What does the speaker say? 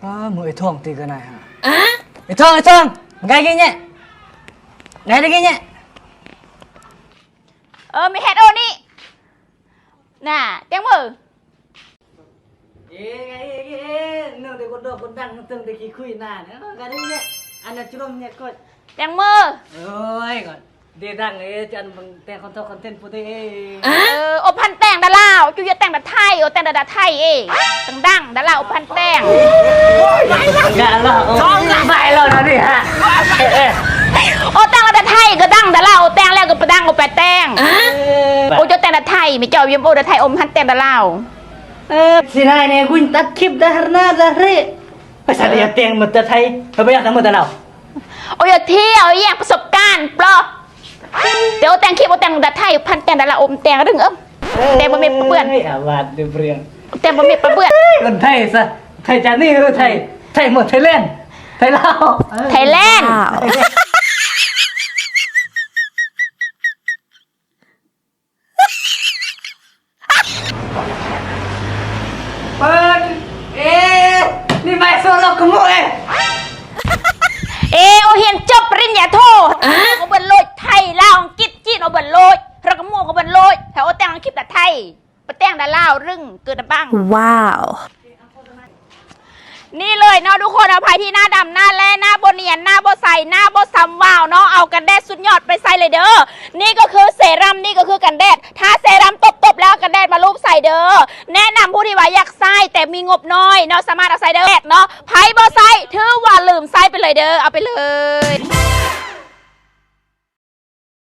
ອ້າ ມືໄອ້ທອງຕິກະນາຍຫາ ອະ ໄອ້ທອງ ໄອ້ທອງ ໄດ້ກິນແຍະ ໄດ້ກິນແຍະ ເອີ ມີເຮັດໂອນີ້ ນາ ແຕງເມີ ເອ ເອ ເອ ເອ ເນາະ ແຕ່ກົນດອກກົນດັງ ເຖິງແຕ່ຂີ້ຄຸຍໜ້າ ເອີ ກະໄດ້ແຍະ ອັນນັ້ນຈຸລົມແຍະກົດ ແຕງເມີ ໂອ້ຍ ກະ ເດດັງເອ ຈັນແຕ່ງຄອນເທັນພຸ້ນເດ ເອີ ອົບພັນແຕງດາລາວ ຈຸຢ່າແຕງດາໄທ ໂອແຕງດາດາໄທເອ ດັງໆ ດາລາວອົບພັນແຕງ ດາລາວ ສອງ ໄປແລ້ວນະນີ້ຮະ ເອີ ໂອແຕງດາດາໄທກະດັງ ດາລາວໂອແຕງແລ້ວກະປະດັງ ໂອແປແຕງ ເອີ ໂອເຈົ້າແຕງດາໄທ ແມ່ເຈົ້າຢາມໂອດາໄທ ອົບພັນແຕງດາລາວ ເອີ ຊິໄດ້ແນ່ ກຸນຕັດຄລິບດາຮະນາດາເຣ ພາສາດຽວແຕ່ງໝົດແຕ່ໄທ ເຮົາບໍ່ຢາກແຕ່ງໝົດແຕ່ລາວ ໂອຢາກທ່ຽວ ຢາກປະສົບການເປາະ ແຕ່ໂອແຕ່ງຄລິບ ໂອແຕ່ງດາໄທ ພັນແຕ່ງດາລາ ອົບແຕ່ງດຶງເອີ ແຕ່ບໍ່ແມ່ນປະເປື້ອນ ເອີຍ ອາວາດເດືອເບືອງ ແຕ່ບໍ່ແມ່ນປະເປື້ອນ ຄົນໄທຊະ ໄທຈານີຫຼືໄທ ໄທໝົດ ໄທແລນ ໄທລາວ ເອີ ໄທແລນ ເປີດ ເອ ນີ້ໄປໂຊລອກກະມຸເອ ເອ ໂອຮຽນຈົບປະລິນຍາໂທ ໂອເບິດໂລດ ໄທ ລາວ ອັງກິດ ຈີນ ໂອເບິດໂລດ ລອກກະມຸໂອເບິດໂລດ ແຖວໂອແຕ່ງອັງກິດ ແຕ່ໄທ ປະແຕງດາລາວ ລຶ້ງ ເກີດນຳບັງ ວ້າວ ນີ້ເລີຍເນາະທຸກຄົນເນາະ ໃຜທີ່ໜ້າດຳ ໜ້າແຫຼ້ ໜ້າບໍ່ນຽນ ໜ້າບໍ່ໃສ ໜ້າບໍ່ຊຳວາວເນາະ ເອົາກັນແດດສຸດຍອດໄປໃຊ້ເລີຍເດີ ນີ້ກະຄືເຊຣັມ ນີ້ກະຄືກັນແດດ ທາເຊຣັມຕົບໆ ແລ້ວກັນແດດມາລູບໃສ່ເດີ ແນະນຳຜູ້ທີ່ວ່າຢາກໃຊ້ແຕ່ມີງົບນ້ອຍເນາະ ສາມາດເອົາໃຊ້ໄດ້ເນາະ ໃຜບໍ່ໃຊ້ ຖືວ່າລືມໃຊ້ໄປເລີຍເດີ ເອົາໄປເລີຍ.